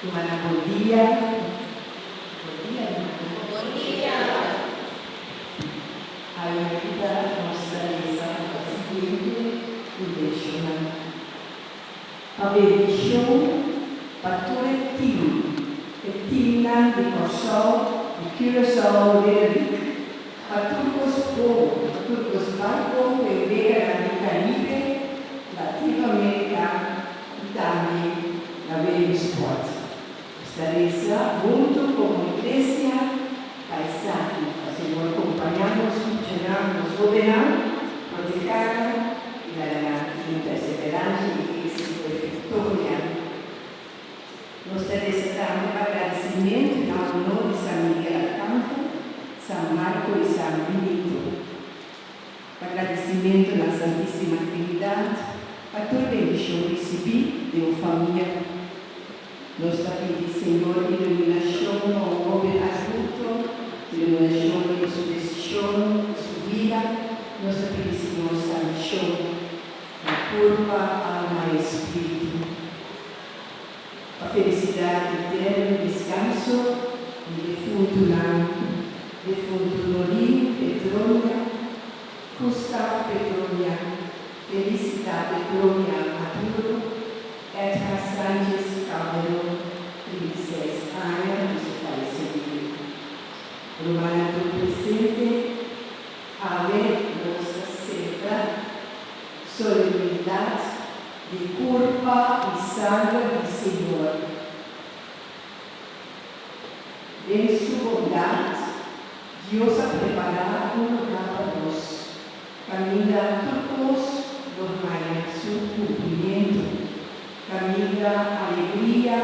Rumannan bon dia. Bon dia rumannan. Bon dia. Awe mainta nos ta lesa pa siguiente intenshonnan. Pa bendishon pa tur e tim, e timnan di Kòrsou, di Curaçao, Little League, pa tur kos bon, pa tur kos bai bon ku e weganan di Karibe, Latino Amerika i tambe na Williamsport. Nos ta resa huntu komo iglesia pa esaki, pa Señor kompañá nos muchanan, nos hóbennan, protehá nan i laga nan tin perseveransia i éksito i viktoria. Nos ta resa tambe pa agradesimentu na honor di San Miguel Arcángel, San Marco i San Benito. Pa gradisimentu na Santísima Trinidad pa tur bendishon risibí den un famia. Nos ta pidi Señor iluminashon pa un hóben adulto, iluminashon riba su desishon i su bida. Nos ta pidi Señor sanashon na kurpa, alma i spiritu. Pa felisidat eterno i deskanso di defuntunan, defuntu Norin Petronia, Gustav Petronia, Felicita Petronia Maduro, Edgar Sanchez Calderon, 36 aña di su fayecimento. Rumannan tur presente, awe nos ta celebra solemnidad di kurpa i sanger di Señor. Den Su bondat, Dios a prepará un lugá pa nos, kaminda tur kos lo haña su kumplimentu, kaminda alegria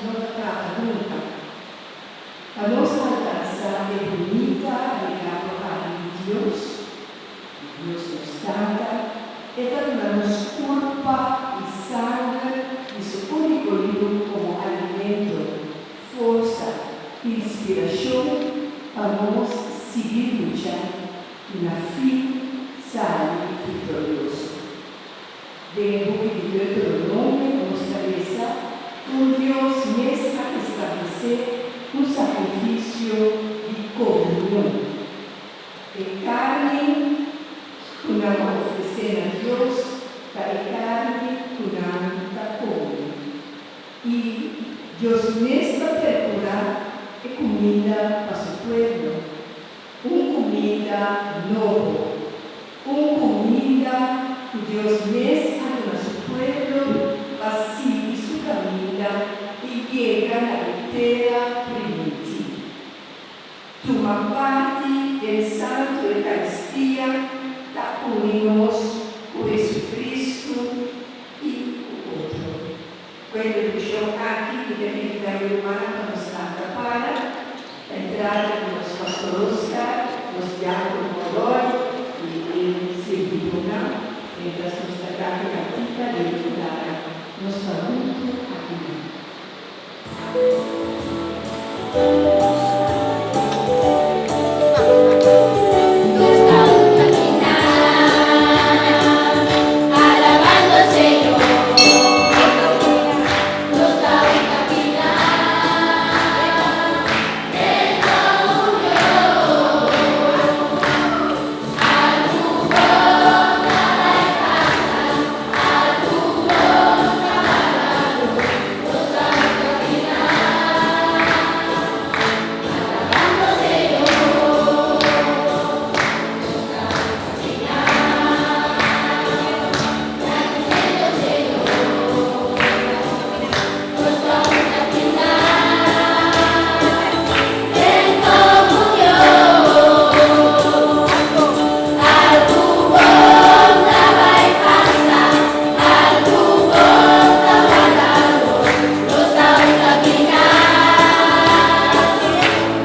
no ta kaba nunka. Pa nos alkansá e bunita regalo aki di Dios, di Dios nos Tata, E ta duna nos kurpa i sanger di su úniko Yu komo alimento, forsa, inspirashon pa nos sigui lucha i na fin sali viktorioso. Den e buki di Deuteronomio nos ta lesa kon Dios mes a establesé un sakrifisio di komunion. E karni ku nan a ofresé na Dios ta e karni ku nan ta kome. I Dios mes ta perkurá e kuminda pa su pueblo, un kuminda nobo, un kuminda ku Dios mes a duna su pueblo pa sigui su kaminda i yega na e tera primintí. Tuma parti den Santu Eucaristia ta uni nos ku Jesucristo i ku otro. Ku e introduccion aki mi ta invita mi rumannan pa nos lanta para pa entrada di nos Pastor Oscar, nos Diacono Godoy i e sirbidónan mientras nos ta canta cantica di declara nos ta huntu akinan. Nos ta huntu akinan, alabando Señor. Nos ta huntu akinan, den comunion. Algu bon ta bai pasa, algu bon ta wardando. Nos ta huntu akinan, alabando Señor. Nos ta huntu akinan, gradisiendo Señor. Nos ta huntu akinan, den komunion. Algu bon ta bai pasa, algu bon ta wardando. Nos ta huntu akinan,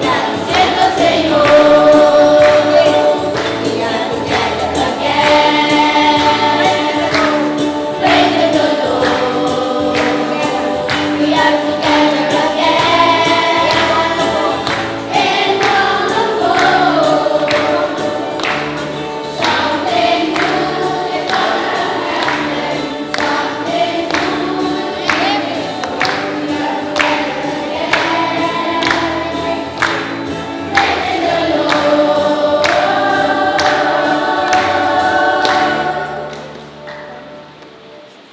gradisiendo Señor. We are together again, praising the Lord. We are together.